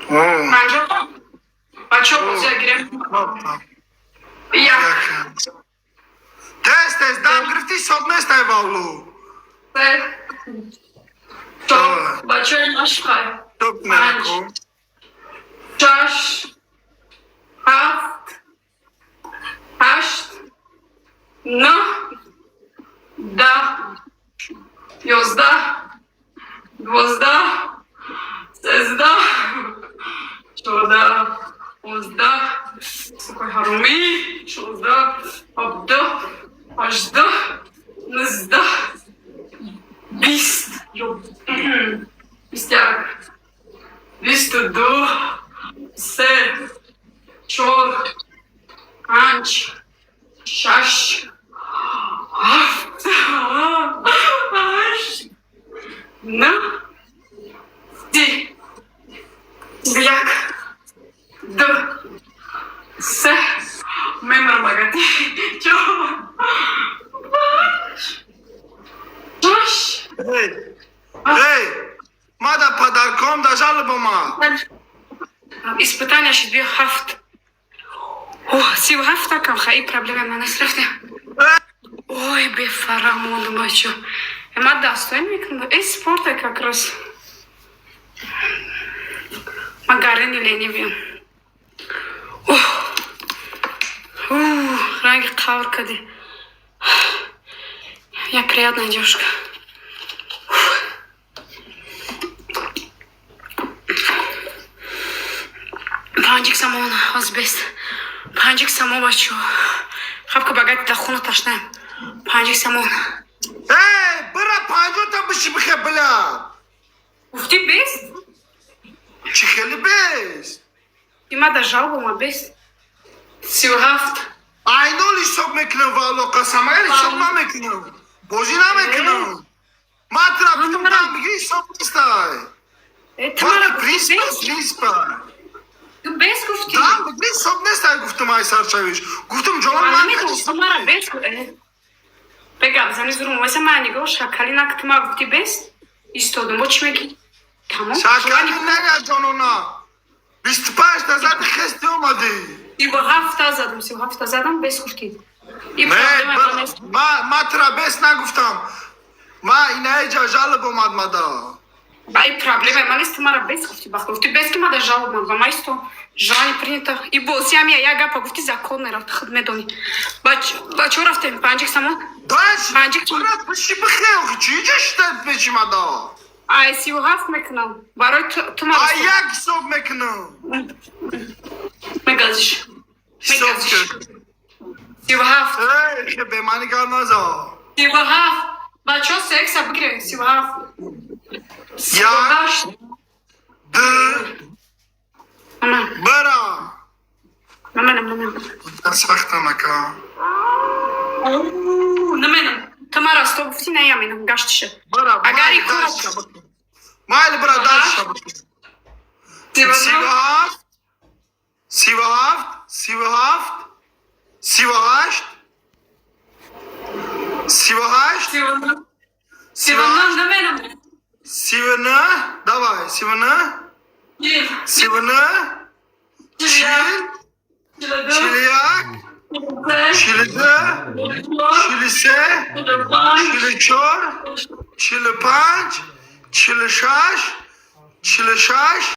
50 бачаҳо, бозия гирем. Як. Тез, тез, дам гирифтӣ, ҳисоб нест, ай валло. Се, чор, бачаҳои машқай. Топ мерако. Шаш, ҳафт, ҳашт, нӯҳ, 10, 11, 12, 13, 14, 15, сукои ҳаромӣ, 16, 17, 18, 19, 20, 21, 22, се, чор, панҷ, шаш, ҳафт, ҳашт, нӯҳ, 30, 31, ду, се, мемрам багати, чор, панҷ, шаш. Эй, эй, мада падарком да жалоба ма. Испытание шид, биё, ҳафт. 37 такам, ха, и проблема ман аст, рафтем. Ой, бефарам мондам, бачо. Ма дастои мекунам. Э, спорта как раз. Ма гарени ленивиям. Ох. Ранги қавр кади. Я приятная девушка. Панҷик самон, ҳоз бест. Панҷик само, бачо. Хабка багати да хуна ташнаем. Панҷик самон. Эй, бира 50-та биши бихе, бля. Гуфти бест? Чӣ хели бест? Има да жалоба ма бест. 37. Айнол ҳисоб мекунам, валло қасам, агар ҳисоб намекунам. Бозӣ намекунам. Ма тра битам дам бигири, ҳисоб нестай. Э, ту мара Вақти гуфти принсипа бест? принсипа. Ту бест гуфти? Дам бигири, ҳисоб нестай, гуфтам, ай сарчавиш. Гуфтам ҷонон Ман ман намедонам, ту мара бест гу. Э. Бегап, зани зурум, вайса ман нигоҳ шакали нак, ту ма гуфти бест? Истодум, бо чӣ мегӣ? Тамом. Шакали нага, ҷонона. 25 та зади, хести омадӣ. 37-та задам, 37-та задам, бест гуфтӣ. И Не, проблема ман нест. Ма тра бест нагуфтам. Ма инаиҷа жалоб омад мада. Ба и проблема ман нест, ту мара бест гуфтӣ, бахт гуфтӣ бест ки мада жалоб ман ба ма исто. Желание принято. И бози ҳам я гапа гуфтӣ, закон мерафт, худ медонӣ. Бачо, рафтем, панҷик самон. Даш, Панҷик. бира биши бихе, охи чӣ ҷа шита пеши мада? Ай 37 мекунам. Барои ту мара. Ай як ҳисоб мекунам. Мегазиш. Ҳисоб Мегазиш. кун. 37. Эй, хе бемани гап наза. 37. Бачо, секса бигире, 37. Як. 38. Ду, Ана, бира. наменам, наменам. Сахта нака. Наменам. Ту мара сто гуфтӣ, не яминам, гаштиша. Бира, Агар и майли, кор- дальше бикун. Майли, бира, дальше бикун. 37, 37, 37, 38, 38, 39, наменам. 39, давай, 39, 40. 39, 40, 42. 41, 42, 43, 44, 45, 46, 46.